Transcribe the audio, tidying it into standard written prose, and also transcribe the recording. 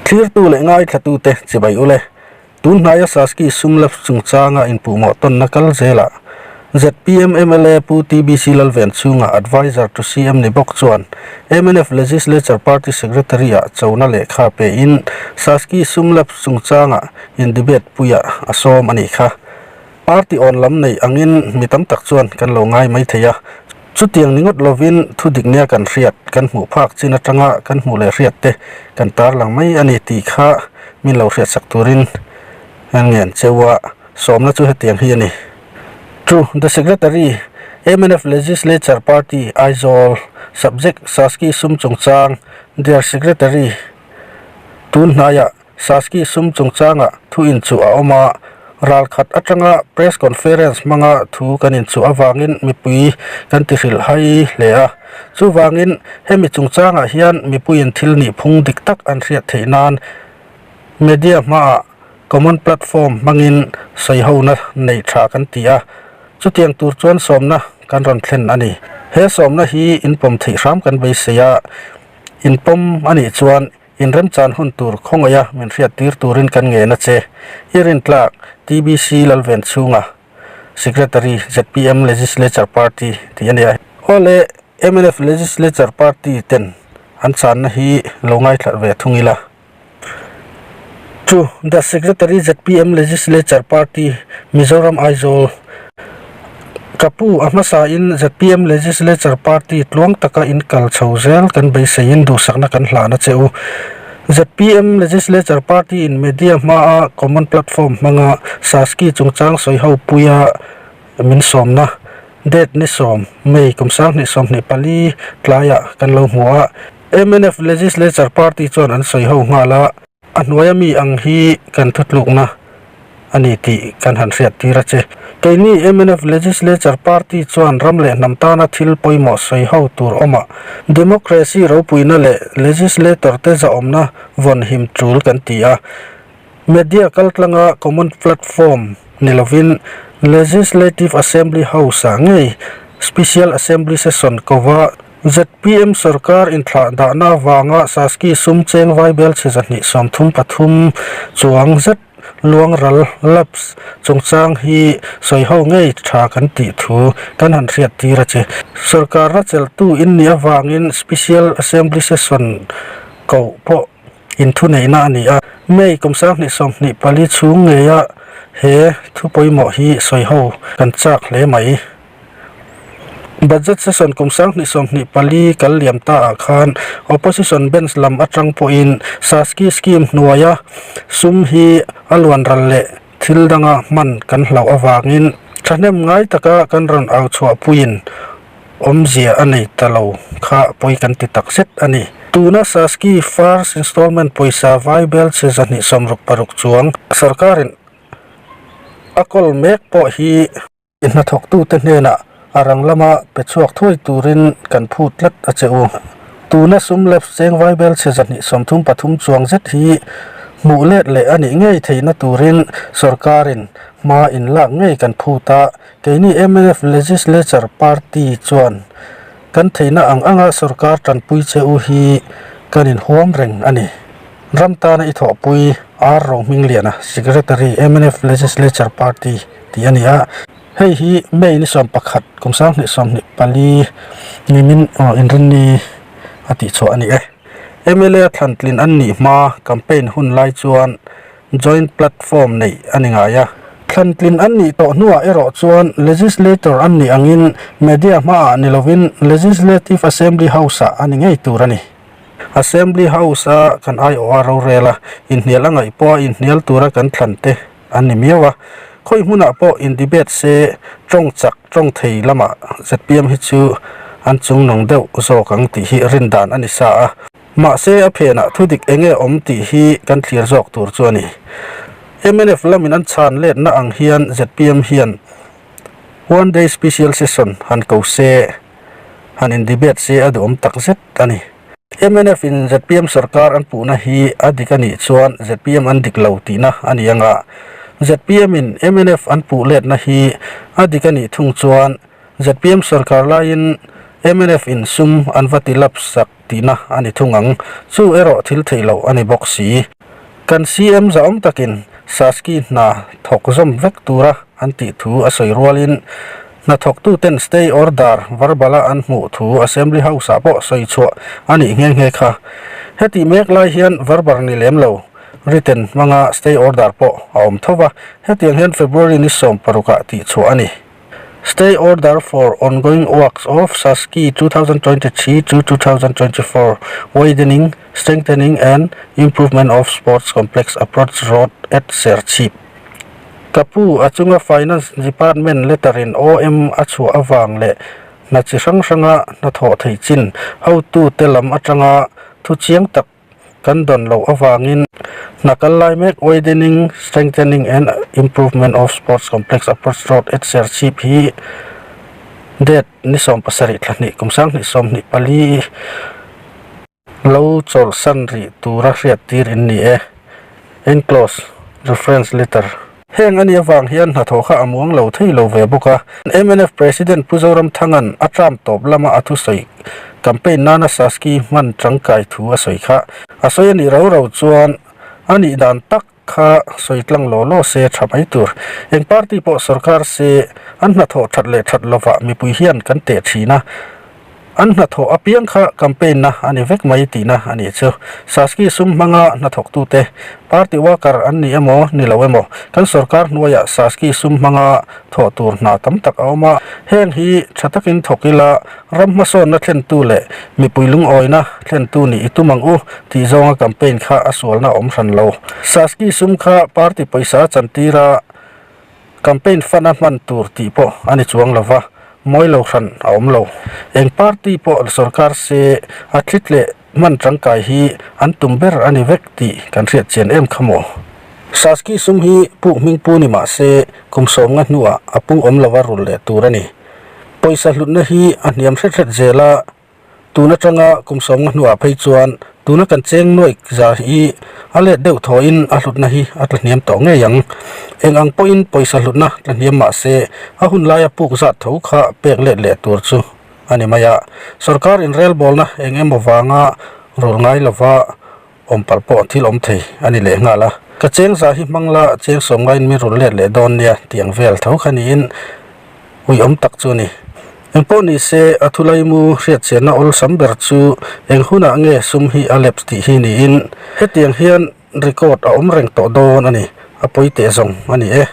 Thlirtu leh ngaithlatute chibai ule. Tun hnaia Saski sum lapse chungchanga inpuhmawh tawnna kal zelah zpm mla Pu TBC Lalven chhunga Adviser to CM ni bawk chuan mnf Legislature Party Secretary-ah chona lehkha pein Saski sum lapse chungchanga in-debate puiah a sawm a nih kha. Party awn lam neih angin mi tam tak chuan kan lo ngai mai thei a. Chutiang ni ngawt lovin thu dik nia kan hriat, kan hmuh phak chin atanga kan hmuh leh hriat te kan tarlang mai a ni tih kha min lo hriatsak turin an ngen cheu a, sawmna chu hetiang hi a ni. To the Secretary, mnf Legislature Party, Aizawl, Subject, Saski sum chungchang, Dear Secretary, tun hnaiah Saski sum chungchangah thu inchuh a awm a, ral khat atanga press conference hmanga thu kan inchuh avangin mipui kan ti hrilh hai hle a. Chuvangin hemi chungchangah hian mipuiin thil nihphung dik tak an hriat theih nan media hmaah common platform hmangin sawihona neih tha kan ti a, chutiang tur chuan sawmna kan rawn thlen a ni. He sawmna hi inpawm theih hram kan beisei a, inpawm a nih chuan Inremchan hun tur khawngaih a min hriat tir turin kan ngen a che. I rintlak, TBC Lalven chhunga Secretary, zpm Legislature Party tih a nia. Awle, mnf Legislature Party ten an channa hi lo ngaithla ve thung ila. To the Secretary, zpm Legislature Party, Mizoram Aizawl. Ka pu, a hmasain zpm Legislature Party tluang taka in kal chho zel kan beiseiin duhsakna kan hlahna che u. Zpm Legislature Party in media hmaa common platform hmanga Saski chungchang sawiho puia min sawmna date ni sawm May kum sanghnih 24 tlaiah kan lo hmu a. Mnf Legislature Party chuan an sawiho nghal a. A hnuaia mi ang hi kan thutlukna a ni tih kan han hriat tir a che. Keini mnf Legislature Party chuan ram leh hnam tana thil pawimawh sawi ho tur awmah Democracy ropuina leh Legislator te zahawmna vawn him tul kan ti a. Media kaltlanga common platform ni lovin Legislative Assembly House-ah ngei Special Assembly Session kova Zpm sorkar inthlah dahna avanga Saski sum cheng vaibel chhe 233 chuang zet luang ral lapse chungchang hi sawiho ngei tha kan tih thu kan han hriat tir a che. Sorkarna chelhtu in nih avangin Special Assembly Session koh pawh inthuneihna a ni a. May kum 2024 chhung ngeia he thu pawimawh hi sawiho kan chak hle mai. Budget session kum 2024 kal liam ta ah khan opposition bench lam atang pawhin Saski scheme hnuaia sum hi a luan ral leh thil danga hman kan hlauh avangin thahnem ngai taka kan rawn au chhuah puiin awmzia a nei ta lo kha pawi kan ti tak zet a ni. Tuna Saski first installment pawisa vaibel chhe 266 chuang sarkarin a kawl mek pawh hi I hnathawktute hnenah a rang lama pe chhuak thuai turin kan phut tlat a che u. Tuna sum left cheng vaibel chhe 233 chuang zet hi hmuh let leh a nih ngei theihna turin sorkarin hma in lak ngei kan phut a, keini mnf Legislature Party chuan kan theihna ang anga sorkar tanpui che u hi kan inhuam reng a ni. Ram tana i thawhpui R Rohmingliana, Secretary, mnf Legislature Party tih a ni a. Hei hi May ni 11 kum 2024 nimin aw inrinni a tihchhuah a ni e. Mla thlantlin an nih hma campaign hun lai chuan joint platform neih a ni ngai a. Thlantlin an nih tawh hnuah erawh chuan legislator an nih angin media hmaah ni lovin Legislative Assembly House-ah a ni ngei tur a ni. Assembly House-a kan aiawh a rorel a, inhnial a ngaih pawha inhnial tura kan thlan te an ni miau a. Khawi hmunah pawh in debate se tawng chak tawng thei lamah zpm hi chu an chungnung deuh zawk ang tih hi rin dan a ni sa a. Mahse a phenah thudik enge awm tih hi kan thlir zawk tur chu a ni. Mnf lamin an chhan letna ang hian zpm hian one day special session han ko se, han in debate se a duhawm tak zet a ni. Mnf in zpm sorkar an puhna hi a dik a nih chuan zpm an dik lo tihna a ni anga, zpm in mnf an puh letna hi a dik a nih thung chuan zpm sorkar laiin Mnf in sum an va ti lapse sak tihna a ni thung ang. Chu erawh thil theih loh a ni bawk si. Kan CM zahawm takin Saski hna thawk zawm vek tura an tih thu a sawi rualin hnathawktuten stay order verbal-a an hmuh thu Assembly House-ah pawh sawi chhuah a nih nghe nghe kha. Hetih mek lai hian verbal ni lem lo, written hmanga stay order pawh a awm tho va, hetiang hian February ni 16 ah tih chhuah a ni. Stay order for ongoing works of Saski 2023 to 2024 widening, strengthening and improvement of sports complex approach road at Serchhip. Ka pu a chunga Finance Department letter in OM a chhuah avang leh hna chi hrang hranga hnathawh theih chin hotute lam atanga thu chiang tak Kan dawn loh avangin hna kal lai mek Widening, Strengthening and Improvement of Sports Complex Approach Road at Serchhip hi date ni 17 thla hnih kum 2024 lo chawlhsan rih tura hriattir in ni e. Enclosed Reference Letter. Heng a nih avang hian hnathawh kha a muang lo thei lo ve bawk a. Mnf President Pu Zoramthanga'n a term tawp lama a thusawi campaign nana Saski hman tangkai thu a sawi kha. A sawi a nih rau rau chuan a nih dan tak kha sawi tlang law law se tha mai tur. Eng party pawh sorkar se an hnathawh that leh that lovah mipui hian kan teh thin a. An hnathawh apiang kha campaign na a ni vek mai tihna a nih chu. Saski sum hmanga hnathawktute, party worker an ni emaw ni lo emaw, kan sorkar hnuaiah Saski sum hmanga thawh tur hna tam tak a awm a. Heng hi tha takin thawk ila ram hmasawnna thlentu leh mipui lungawina thlentu nih i tum ang u tih zawnga campaign kha a sualna a awm hran lo. Saski sum kha party pawisa a chantir a. Campaign fund a hman tur tih pawh a ni chuang lo va, mawi lo hran a awm lo. Eng party pawh sorkar se a thlit leh hman tangkai hi an tum ber a ni vek tih kan hriat chian em kha maw? Saski sum hi puk hming pu ni mah se kum sawmnga hnuah a pung awm lova rul leh tur a ni. Pawisa hlutna hi a hniam hret hret zel a. Tun atanga kum sawmnga hnuah phei chuan tuna kan cheng nuaih za hi a let deuh thawhin a hlutna hi a tla hniam tawh ngei ang. Eng ang pawhin pawisa hlutna tla hniam mah se a hun laia puk zat tho kha pek let leh tur chu a ni mai a. Sorkar inrelbawlna eng emaw vanga rul ngai lova Awm palh pawh thil awm thei a ni leh nghal a. Ka cheng za hi hmang la, cheng sawm ngaiin min rawn let leh dawn nia tih ang vel tho kha niin ui awm tak chu a ni. Eng pawh ni se, a thulaimu hriatchianna awlsam ber chu eng hunah nge sum hi a lapse tih hi niin hetiang hian record a awm reng tawh dawn a ni, a pawi teh zawng a ni e.